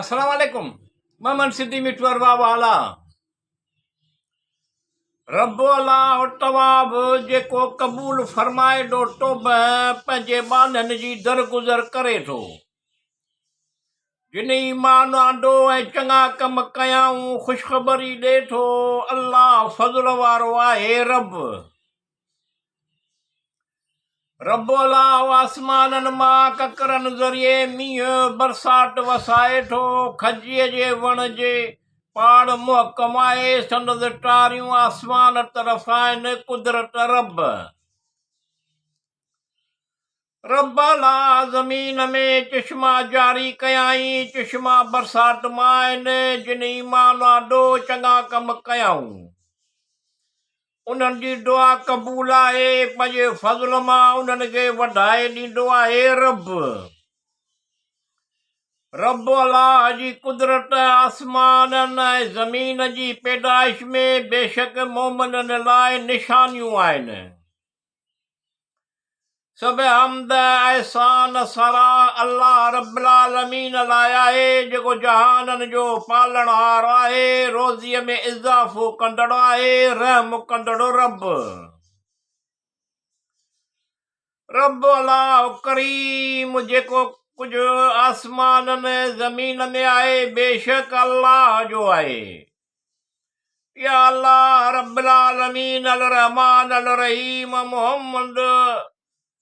السلام عليڪم محمد صديق مٺو ارباب والا رب الله تواب جيڪو قبول فرمائي ڏو توبه پنهنجي ٻانهن جي درگذر ڪري ٿو جن ايمان آندو ۽ چڱا ڪم ڪيائون خوشخبري ڏي ٿو الله فضل وارو آهي رب رب الله آسمانن مان ڪڪرن ذريعي مينهن، برسات، وسائي ٿو. کجيء جي وڻ جي پاڙ محڪم آهي، سندس ٽاريون آسمان طرف آهن. قدرت رب. رب الله زمين ۾ چشما جاري ڪيائين، چشما برسات مان آهن، جن ايمان آندو، چڱا ڪم ڪيائون. انهن جي دعا قبول آهي، پنهنجي فضل مان انهن کي وڌائي ڏيندو آهي، رب. رب الله جي قدرت آسمانن ۽ زمين جي پيدائش ۾ بيشڪ مؤمنن لاء نشانيون آهن. سڀ حمد، احسان، ساراهه الله رب العالمين لاء آهي، جيڪو جهانن جو پالڻهار آهي، روزيء ۾ اضافو ڪندڙ آهي، رحم ڪندڙ رب. رب الله ڪريم، جيڪو ڪجهه آسمانن ۽ زمين ۾ آهي، بيشڪ الله جو آهي. يا الله رب العالمين الرحمٰن الرحيم محمد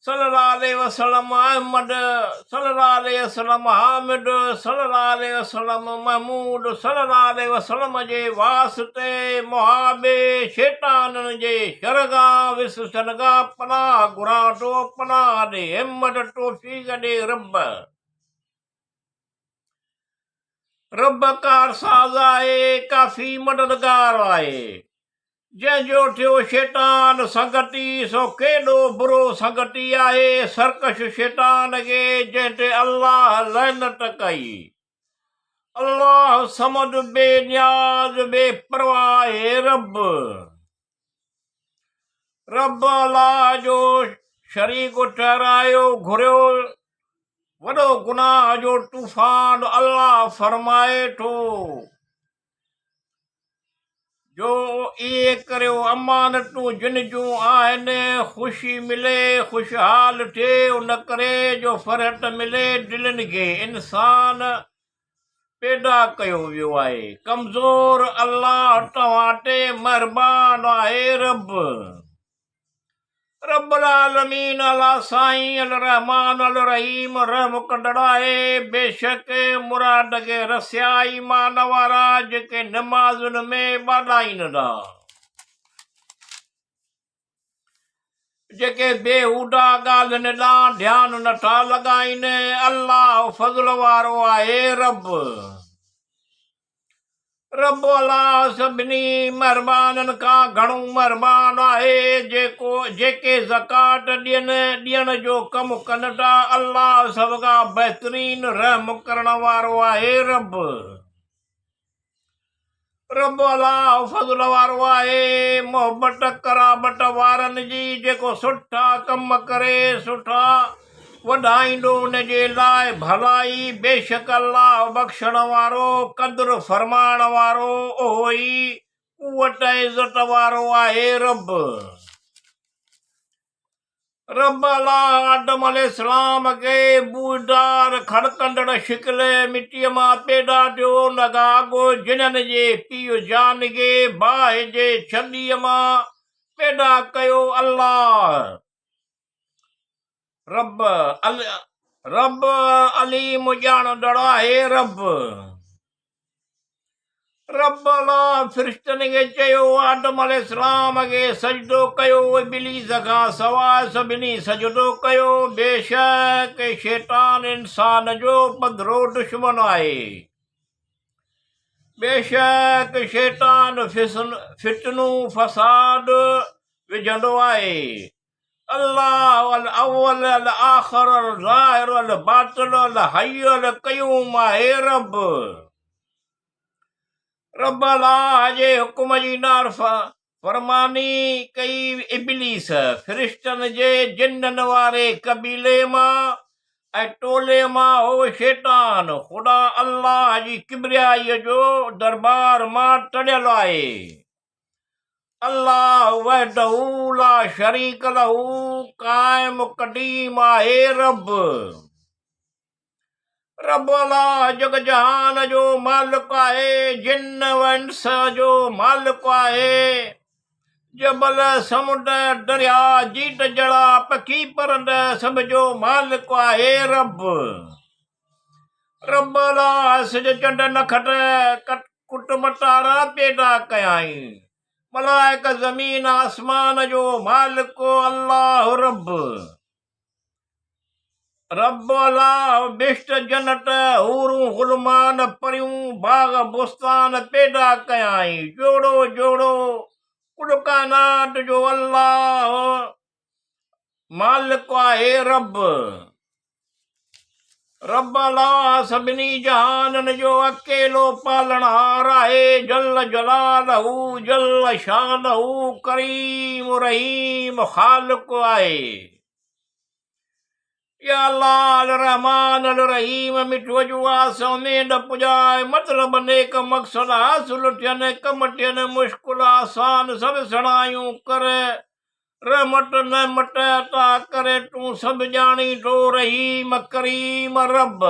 صلي الله عليه وسلم احمد صلي الله عليه وسلم حامد صلي الله عليه وسلم محمود صلي الله عليه وسلم جي واسطي محابي شيطانن جي شر کان وسوسن کان پناهه گهران ٿو پناهه ڏي همت توفيق ڏي رب رب ڪارساز آهي، ڪافي مددگار آهي. جنهن جو ٿيو شيطان سنگتي، سو ڪيڏو برو سنگتي آهي، سرڪش شيطان کي، جنهن تي الله لعنت ڪئي. الله صمد بي نياز بي پرواهه آهي، رب. رب الله جو شريڪ ٺهرايو گهريو وڏو گناهه جو طوفان الله فرمائي ٿو جو ائين ڪريو امانتون جن جون آهن خوشي ملي خوشحال ٿئي ان ڪري جو فرحت ملي دلين کي انسان پيدا ڪيو ويو آهي ڪمزور الله توهان تي مهربان آهي رب رب العالمين الله سائين الرحمٰن الرحيم رحم ڪندڙ آهي بيشڪ مراد کي رسيا ايمان وارا جيڪي نمازن ۾ ٻاڏائين ٿا جيڪي بيهوده ڳالهين ڏانهن ڌيان نه ٿا لڳائين، الله فضل وارو آهي، رب. رب الله سڀني مهربانن کان گهڻو مهربان آهي، جيڪو جيڪي زڪوات ڏين، ڏيڻ جو ڪم ڪن ٿا، الله سڀ کان بهترين رحم ڪرڻ وارو آهي، رب. رب الله فضل وارو آهي، محبت قرابت وارن جي، جيڪو سٺا ڪم ڪري سٺا وڌائيندو ان جي لاء ڀلائي، بيشڪ الله بخشڻ وارو قدر فرمائڻ وارو اهو ئي قوت ۽ عزت وارو آهي. رب. رب الله آدم عليه السلام کي بوئدار کڙڪندڙ شڪل مٽيء مان پيدا ٿيو، ان کان اڳ جنن جي پيء جان کي باهه جي ڇٻيء مان پيدا ڪيو. الله رب رب عليم ڄاڻندڙ آهي. رب. رب الله فرشتن کي چيو، آدم عليه السلام کي سجدو ڪيو، ابليس کان سواء سڀني سجدو ڪيو، بيشڪ شيطان انسان جو پڌرو دشمن آهي. بيشڪ شيطان فتنو فساد وجهندو آهي. الله الاول الاخر الظاهر الباطن الحي القيوم آهي رب. رب الله جي حڪم جي نافرماني ڪئي ابليس فرشتن جي جنن واري قبيلي مان ۽ ٽولي مان هو شيطان، خدا الله جي ڪبريائيء جو دربار مان تڙيل آهي. الله وحده لا شريڪ له قائم قديم آهي رب. رب الله جڳ جهان جو مالڪ آهي، جن و انس جو مالڪ آهي. جبل، سمنڊ، درياء، جيت جڙا، پکي پرند سڀ جو مالڪ آهي رب. رب الله سج چنڊ نکٽ ڪٽنب تارا پيدا ڪيائين. ملائڪ زمين آسمان جو مالڪ الله رب. رب الله بهشت جنت حورون غلمان پريون باغ بستان پيدا ڪيائين جوڙو جوڙو ڪل ڪائنات جو الله مالڪ آهي رب رب الله سڀني جهانن جو اڪيلو پالڻهار آهي جل جلاله جل شانه ڪريم رحيم خالق آهي. يا الله الرحمٰن الرحيم مٺو جون آس اميد پڄاء مطلب نيڪ مقصد حاصل ٿين ڪم ٿين مشڪل آسان سڀ سڻايون ڪر رحمت نعمت عطا ڪر تون سڀ ڄاڻين ٿو رحيم ڪريم رب.